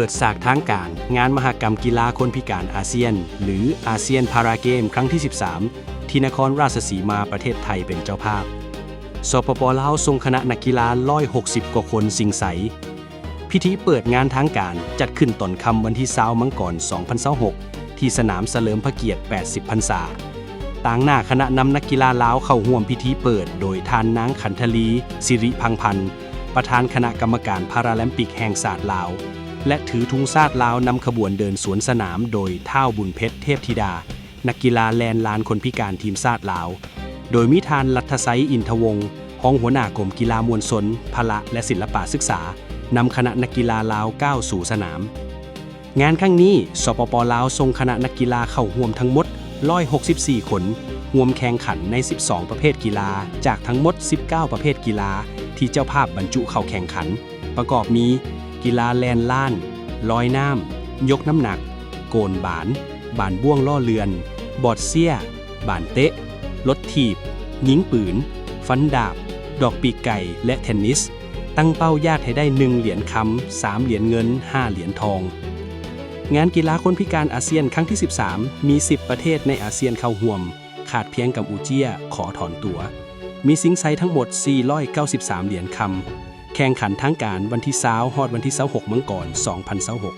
ດສາກທາງການງານມະຫະກຳກິລາຄົນພິການອາຊຽນ ຫຼື ອາຊຽນພາຣາເກມ ຄັ້ງທີສິບສາມ ທີ່ນະຄອນລາຊະສີມາ ປະເທດໄທເປັນເຈົ້າພາບ. ສປປ ລາວສົ່ງຄະນະນັກກິລາຮ້ອຍຫົກສິບກວ່າຄົນຊິງໄຊ. ພິທີເປີດງານທາງການຈັດຂຶ້ນຕອນຄ່ຳວັນທີຊາວ ມັງກອນ ສອງພັນຊາວຫົກ ທີ່ສະໜາມສະເຫຼີມພະກຽດແປດສິບພັນສາ. ຕາງໜ້າຄະນະນຳນັກກິລາລາວເຂົ້າຮ່ວມພິທີເປີດໂດຍທ່ານນາງ ຂັນທະລີ ສິລິພັງພັນ ປະທານຄະນະກຳມະການພາຣາແລມປິກແຫ່ງຊາດລາວ ແລະ ຖືທຸງຊາດລາວນຳຂະບວນເດີນສວນສະໜາມໂດຍທ້າວ ບຸນເພັດ ເທບທິດາ ນັກກິລາແລ່ນລານຄົນພິການທີມຊາດລາວ, ໂດຍມີທ່ານ ລັດທະໄຊ ອິນທະວົງ ຮອງຫົວໜ້າກົມກິລາມວນຊົນ, ພະລະ ແລະ ສິລະປະສຶກສາ ນຳຄະນະນັກກິລາລາວກ້າວສູ່ສະໜາມ. ງານຄັ້ງນີ້ ສປປ ລາວສົ່ງຄະນະນັກກິລາເຂົ້າຮ່ວມທັງໝົດຮ້ອຍຫົກສິບສີ່ຄົນ, ຮ່ວມແຂ່ງຂັນໃນສິບສອງປະເພດກິລາ ຈາກທັງໝົດສິບເກົ້າປະເພດກິລາທີ່ເຈົ້າພາບບັນຈຸເຂົ້າແຂ່ງຂັນ. ປະກອບມີ ກິລາແລ່ນລານ, ລອຍນ້ຳ, ຍົກນ້ຳໜັກ, ໂກນບານ, ບານບ້ວງລໍ້ເລື່ອນ, ບອດເຊຍ, ບານເຕະ, ລົດຖີບ, ຍິງປືນ, ຟັນດາບ, ດອກປີກໄກ່ ແລະ ເທັນນິສ. ຕັ້ງເປົ້າຢາກໃຫ້ໄດ້ໜຶ່ງຫຼຽນຄຳ, ສາມຫຼຽນເງິນ, ຫ້າຫຼຽນທອງ. ງານກິລາຄົນພິການອາຊຽນຄັ້ງທີສິບສາມ ມີສິບປະເທດໃນອາຊຽນເຂົ້າຮ່ວມ, ຂາດພຽງກຳປູເຈຍຂໍຖອນຕົວ. ມີຊິງໄຊທັງໝົດສີ່ຮ້ອຍເກົ້າສິບສາມຫຼຽນຄຳ. ແຂ່ງຂັນທາງການວັນທີຊາວ ຮອດວັນທີຊາວຫົກ ມັງກອນ ສອງພັນຊາວຫົກ.